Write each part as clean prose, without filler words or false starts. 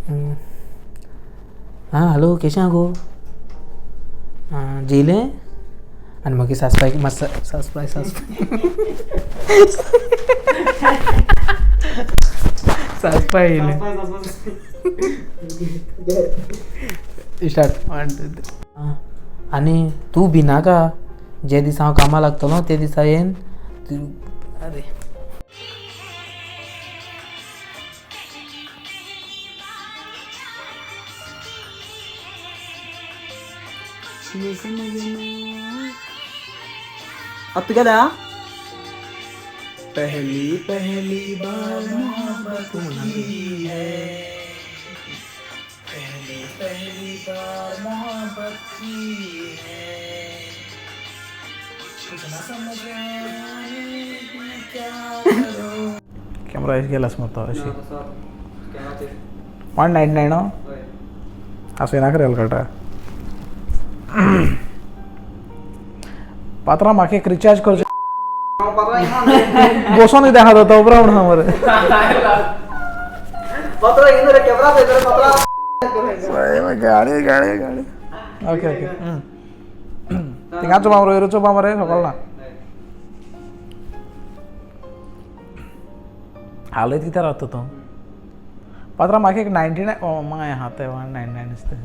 आं हॅलो, केशें आहा गो? आं, जेयलें? आनी मागीर सासपाय मातसो सासपाय सासपाय सासपाय येयलें. स्टार्ट, 1 2 3. आं, आनी तूं भिनाका, जे दिसा हांव कामां लागतलो ते दिसा येन तूं. अरे, अब तू क्या? पहली पहली बार मोहब्बत की है, पहली पहली बार मोहब्बत की है, कुछ ना समझ आए मैं क्या करूं. कॅमेरा गेलास मग अशी 199. असं येना करेल कळटा. पात्रा, म्हाका एक रिचार्ज करचें. बसोन कितें आहा तो ब्रावन आहा मरे. गाडी गाडी गाडी. ओके ओके, थिंगा चोपा मरे, वयर चोपा मरे, सकल ना. हालयत कित्याक रावता तूं? पात्रा, म्हाका एक 99. ओ my, आहा ते 199 दिसता.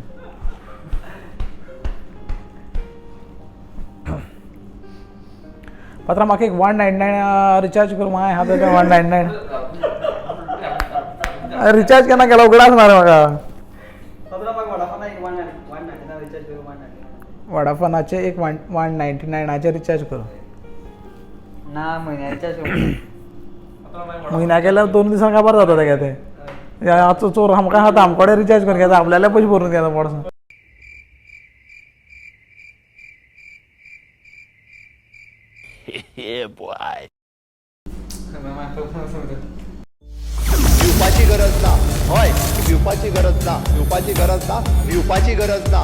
पात्रा, म्हाका एक 199 रिचार्ज कर. माय आहा ते 199 रिचार्ज केन्ना केला उगडास ना रे म्हाका. वडाफोनाचे एक 1 199आचे रिचार्ज कर. ना, म्हयन्याच्या. म्हयन्या केल्यार 2 दिसां काबार जाता तेगे ते. आतां चोर आमकां आतां आमकोडे रिचार्ज करून घेता, आपल्याले पयशे भरून घेता पोडसा. भिवपाची गरज ना. हय, भिवपाची गरज ना, भिवपाची गरज ना, भिवपाची गरज ना.